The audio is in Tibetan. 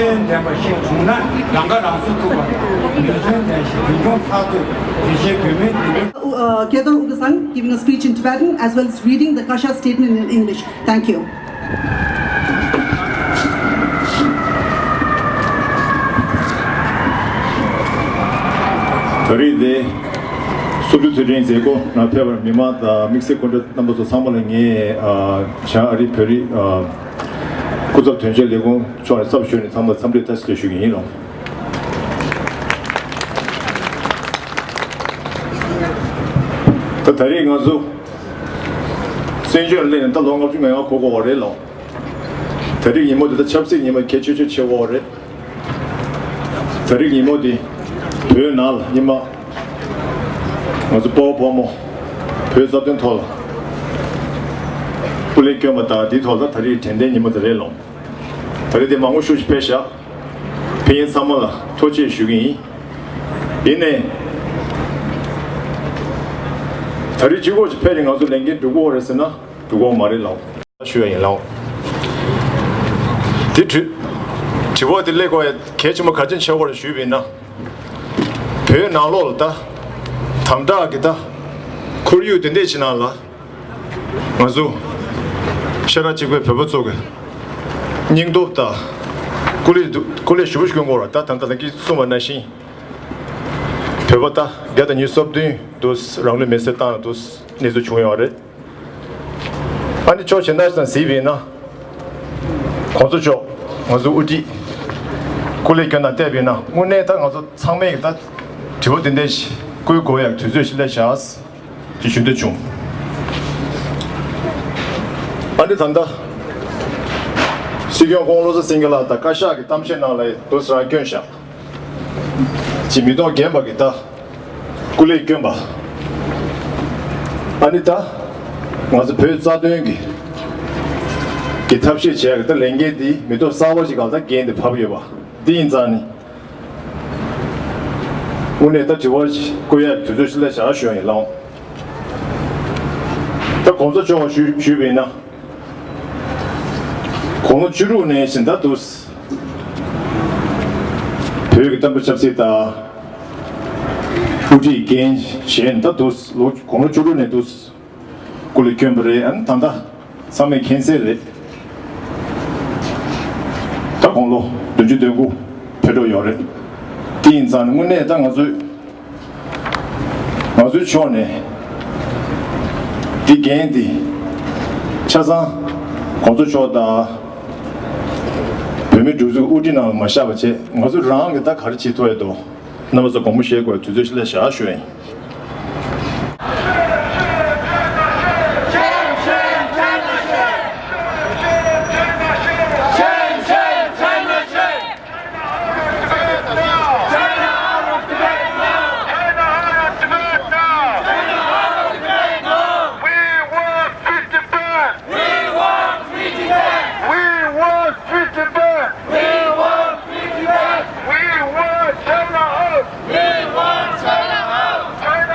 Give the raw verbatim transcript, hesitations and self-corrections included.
ལྡན་པ་ཞིག་བྱུང་ན་རང་ཁ་རང་གསོ་ཐུབ་པ་དང་། མི་ཆོས་ལྡན་ཞིང་འཛིན་སྐྱོང་ཚགས་ཚུད་དེ་བཞིན་བོད་མིའི་བདེ་དོན། Uh, Kedar Ugasang giving a speech in Tibetan as well as reading the Kasha statement in English. Thank you. ད་རེས་འདི་སུམ་ཅུ་དུས་དྲན་མཛད་སྒོ་ནང་ཕེབས་པར་མི་མང་དང་དམིགས་བསལ་སྐུ་མགྲོན་རྣམ་པ་ཚོ་ཚང་མ་ལ་ངས་ཨ་བྱང་ཨ་རི་བོད་རིགས་ཨ་སྐུ་ཚབ་དོན་གཅོད་ལས་ཁུངས་ཕྱོགས་ནས་ཚབ་ཞུས་ནས་ཚང་མར་འཚམས་འདྲི་བཀྲ་ཤིས་བདེ་ལེགས་ཞུ་གི་ཡིན་ལོ། ད་ད་རེས་ང་ཚོ་བཙན་བྱོལ་སླེབས་ནས་ད་ལོ་ལྔ་བཅུ་ང་ལྔ་འཁོར་དགོས་པ་རེད་ལོ། ད་རེས་ཉིན་མོ་འདི་ད་ཆབ་སྲིད་ཉིན་མོ་གལ་ཆེ་ཤོས་ཆེ་བ་རེད། ད་རེས་ཉིན་མོ་འདི་བོད་ནང་ལ་སྔོན་མ་ང་ཚོ་སྤོ་བོ་སྤོ་མོ་བོད་རྩ་དོན་ཐོག་ལ་སྐུ་ལས་བསྐྱོན་པ་དང་འདིའི་ཐོག་ལ་ད་རེས་དྲན་རྟེན་ཉིན་མོ་དེ་རེད་ལོ། ད་རེས་འདི་མང་པོ་ཤོས་ཤིག་ཕེབས་ཤག་ཕེབས་མཁན་ཚང་མ་ལ་ཐུགས་རྗེ་ཆེ་ཞུ་གི་ཡིན། ཡིན་ནའི་ད་རེས་གཅིག་པོ་ཅིག་ཕེབས་ནས་ང་ཚོ་ལས་འགན་འགྲུབ་ཀྱི་ཡོད་རེད་ཟེར་ན་འགྲུབ་ཀྱི་ཡོད་མ་རེད་ལོ། ཞུ་ཡ་ཡིན་ལགས། དེ་དྲི་དྲི་བ་དེ་སླེབས་དགོས་ཡ་གལ་ཆེན་པོ་ག་རེ་བྱས་པ་རེད་ཞུས་པ་ཡིན་ན། བོད་ནང་ལོགས་ལ་ད་དམ་དྲག་གི་ད་ཁོར་ཡུག་དེ་འདྲ་ཞིག་ནང་ལ་ང་ཚོ་ཤ་ཁྲག་གཅིག་པའི་བོད་པ་ཚོ་གི་སྙིང་སྟོབས་དང་སྐུ་ལས་སྐུ་ལས་ཞེ་པོ་ཞིག་སྐྱོན་དགོས་རེད། ད་ད་ད་ལྟ་གིས་གསུངས་པ་ནང་བཞིན་བོད་པ་ད་བརྒྱ་དང་ཉི་ཤུ་རྩ་བདུན་དུ་རང་ལུས་མེར་སྲེག་བཏང་དུ་གནས་ཚུལ་བྱུང་ཡོད་རེད། ཨ་ནི་ཕྱོགས་གཞན་དག་ཅིག་ནས་གཟིགས་པ་ཡིན་ན། གོང་ས་མཆོག་ང་ཚོ་དབུ་ཁྲིད་སྐུ་ལས་བསྐྱོན་དང་བལྟས་པ་ཡིན་ན་དངོས་གནས་ད་ང་ཚོ་ཚང་མས་ཀྱི་ད་དྲི་བ་དེ་འདྲ་ཞིག་བཀོད་དགོས་ཡག་དུས་ཚོད་ཞིག་སླེབས་ཤག་ཅེས་ཞུ་འདོད་བྱུང་། ཨ་ནི་ད་ལྟ་སྲིད་སྐྱོང་སྐུ་ངོ་བློ་བཟང་སེང་གེ་ལགས་དང་བཀའ་ཤག་གི་གཏམ་བཤད་ནང་ལ་དུ་རང་བསྐྱོན་བཞག་ཅེས་མི་ཐོག་རྒན་པ་གི་ད། སྐུ་ལས་བསྐྱོན་པ། ཨ་ནི་ད་ང་ཚོ་བོད་རྩ་དོན་གྱི་གི་ཐབས་ཤེས་བྱས་ཀྱི་ད་ལས་འགན་འདི་མི་ཐོག་གསར་པ་ཞིག་ག་ད་འགན་འདི་བབས་ཡོད་པ་འདི་ཡིན་ཙང་ནི། དངོས་གནས་ད་དྲི་བ་ཞིག་བཀོད་ཡ་དུས་ཚོད་ཞིག་ལ་བཞག་ཞུ་ཡ་ཡིན་ལགས། ད་གོང་ས་མཆོག་ཞུ་ཞུས་པ་ཡིན་ན། དགུང་ལོ་བཅུ་དྲུག་ནས་བཞིན་ད་དུ། བོད་ཀྱི་བསྟན་པ་ཆབ་སྲིད་དང་། དབུ་ཁྲིད་འགན་བཞེས་ད་དུ་ལོ་དགུང་ལོ་བཅུ་དྲུག་ནས་དུ་སྐུ་ལས་བསྐྱོན་པ་རེད། ཨ་ནི་ད་ལྟ་ཚང་མས་མཁྱེན་གསལ་རེད། ད་དགུང་ལོ་བདུན་ཅུ་དོན་དགུ་ཕེབས་འགྲོ་ཡོད་རེད། དེ་ཡིན་ཙང་དངོས་གནས་ད་ང་ཚོས། ང་ཚོའི་ཕྱོགས་ནས་འདི་འགན་འདི་ཆ་ཚང་གོང་ས་མཆོག་དང་བོད་མི་སྒྲིག་འཛུགས་དབུ་ཁྲིད་ནང་ལ་མ་བཞག་པ་བྱས་ང་ཚོ་རང་གིས་ད་ག་རེ་བྱེད་ཐུབ་ཡ་འདུག་རྣམ་པ་ཚོ་དགོངས་པ་བཞེས་དགོས་དུས་ཚོད་ཞིག་ལ་བཞག་ཞུ་ཡ་ཡིན། China out of Tibet now! China out of Tibet now! China out of Tibet now! We want free Tibet! We want free Tibet! We want free Tibet! We want free Tibet! We want China out! We want China out! China